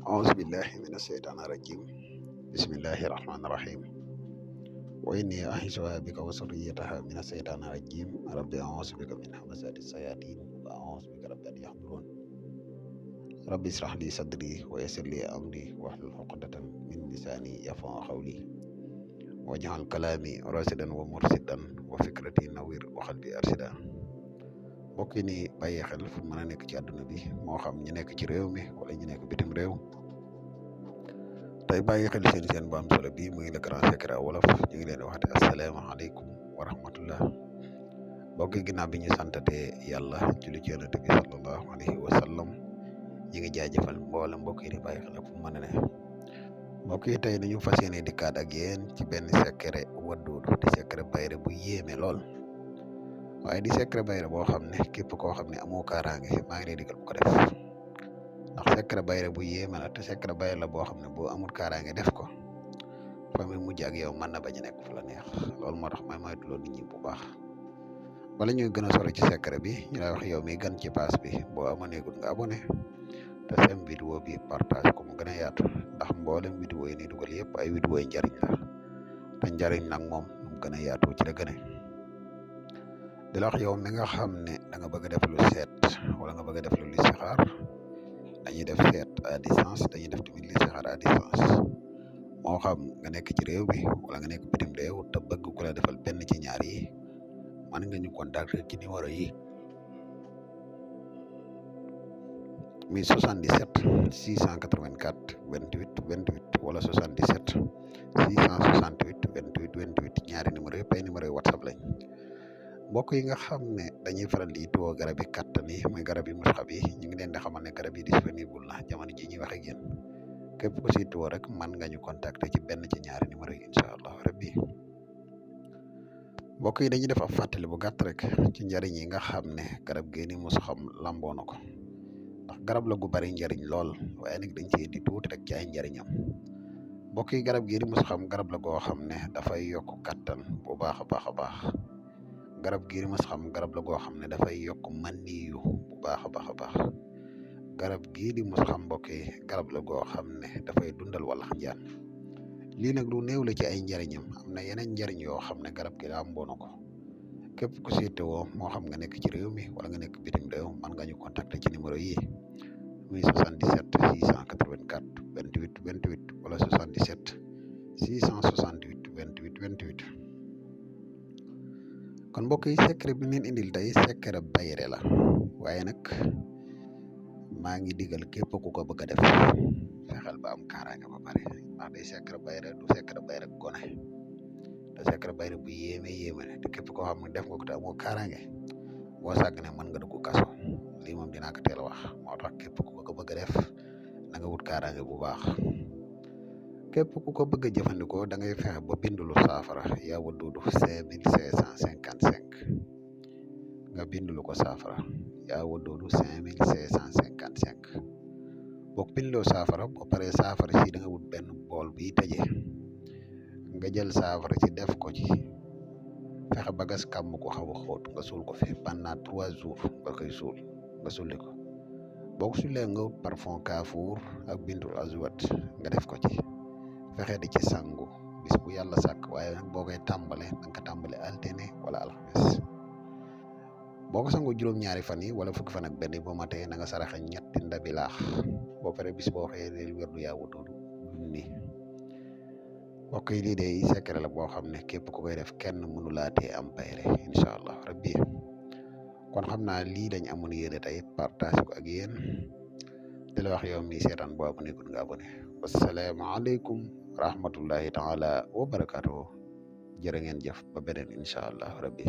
أعوذ بالله من الشيطان الرجيم بسم الله الرحمن الرحيم وإني أعيذها بك وذريتها من الشيطان الرجيم ربي أعوذ بك من همزات الشياطين وأعوذ بك رب أن يحضرون ربي اشرح لي صدري ويسر لي أمري واحلل عقدة من لساني يفقهوا قولي واجعل كلامي راشدا ومرشدا وفكرتي نوير وقلبي أرشدا mbokk yi ni bàyyi xel fu mën a nekk ci àdduna bi moo xam ñu nekk ci réew mi wala ñu nekk bitim réew tey bàyyi xel seen bu am solo bi muy le grand secret wolof ñu ngi leen di waxate asalaamaaleykum wa rahmatullah mbokk yi ginnaaw bi ñu santate yàlla julli ci yonent bi sallallahu alayhi wa sallam ñi ngi jaajëfal mboolem mbokk yi di bàyyi xel fu mën a ne mbokk yi tey nañu fas yéene dikkaat ak yéen ci benn secret wadduudu di secret bayre bu yéeme lool waaye di secret bayre boo xam ne képp koo xam ne amoo kaaraange maa ngi lay digal bu ko def ndax secret bayre bu yéeme la te secret bayre la boo xam ne boo amul kaaraange def ko fa muy mujj ak yow mën na bañ a nekk fu la neex loolu moo tax may moytuloo nit ñi bu baax bala ñuy gën a sori ci secret bi ñu lay wax yow mi gan ci pass bi boo abonné gul nga abonné te seen vidéo bi partage ko mu gën a yaatu ndax mboolem vidéo yi ni dugal yëpp ay vidéo yi njariñ la te njariñ nag moom mu gën a yaatu ci la gën a di la wax yow mi nga xam ne da nga bëgg a def lu seet wala nga bëgg a def lu listixaar dañuy def seet à distance dañuy def tamit listixaar à distance moo xam nga nekk ci réew mi wala nga nekk bitim réew te bëgg ku la defal benn ci ñaar yi mën nga ñu contacter ci numéro yi mi 77 684 28 28 wala 77 668 28 28 ñaari numéro yëpp ay numéro yi WhatsApp lañ mbokk yi nga xam ne dañuy faral di itoo garab yi kattan yi muy garab yi musxab yi ñu ngi leen di xamal ne garab yi disponible na jamono ji ñuy wax ak yéen képp ku si itoo rek mën nga ñu contacter ci benn ci ñaari numéro yi incha allah rabbi mbokk yi dañuy def ab fàttali bu gàtt rek ci njariñ yi nga xam ne garab gii ni musxab lamboo na ko ndax garab la gu bari njariñ lool waaye nag dañ ci indi tuuti rek ci ay njariñam mbokk yi garab gii ni musxab garab la goo xam ne dafay yokk kattan bu baax a baax a baax garab gii mas xam garab la goo xam ne dafay yokk maniyu bu baax a baax a baax garab gii di mus xam mbokk yi garab la goo xam ne dafay dundal walax njaan lii nag lu néew la ci ay njariñam am na yeneen njariñ yoo xam ne garab gi lamboo na ko képp ku siitewoo moo xam nga nekk ci réew mi wala nga nekk bitim réew mën nga ñu contacter ci numéro yi muy 77 684 28 28 wala 77 668 28 28 kon mbokk yi secret bi leen indil tey secret bayre la waaye nag maa ngi digal képp ku ko bëgg a def fexeel ba am kaaraange ba pare ndax day secret bayre du secret bayre gone te secret bayre bu yéeme ne te képp koo xam ne def nga ko te amoo kaaraange boo sàgg ne mën nga dugg kaso lii moom dinaa ko teel a wax moo tax képp ku ko bëgg a def na nga wut kaaraange bu baax képp ku ko bëgg a jëfandikoo da ngay fexe ba bindulu saafara yaa wadduudu 5555 nga bindulu ko saafara yaa wadduudu 5555 boo ko binduloo saafara boo paree saafara si da nga wut benn bool bi tëje nga jël saafara si def ko ci fexe ba gas kàmm ko xaw a xóot nga suul ko fi pendant 3 jours nga koy suul nga sulli ko boo ko sullee nga wut parfum kaafuur ak bindul azuwat nga def ko ci fexe di ci sangu bis bu yàlla sàkk waaye nag boo koy tàmbale da nga ko tàmbale altine wala alxames boo ko sangu juróom-ñaari fan yi wala fukki fan ak benn boo matee na nga saraxe ñetti ndabi laax boo pare bis boo xëyee del wérdu yaa wadduudu junni mbokk yi lii de secret la boo xam ne képp ku koy def kenn mënu laa tee am bayre incha allah rabbi kon xam naa lii dañ amoon yéene tey partage ko ak yéen di la wax yow mi seetaan boo abonné gul nga abonné wasalaamaaleykum rahmatullahi taala wa barakatuhu jërë ngeen jëf ba beneen incha allah rabbi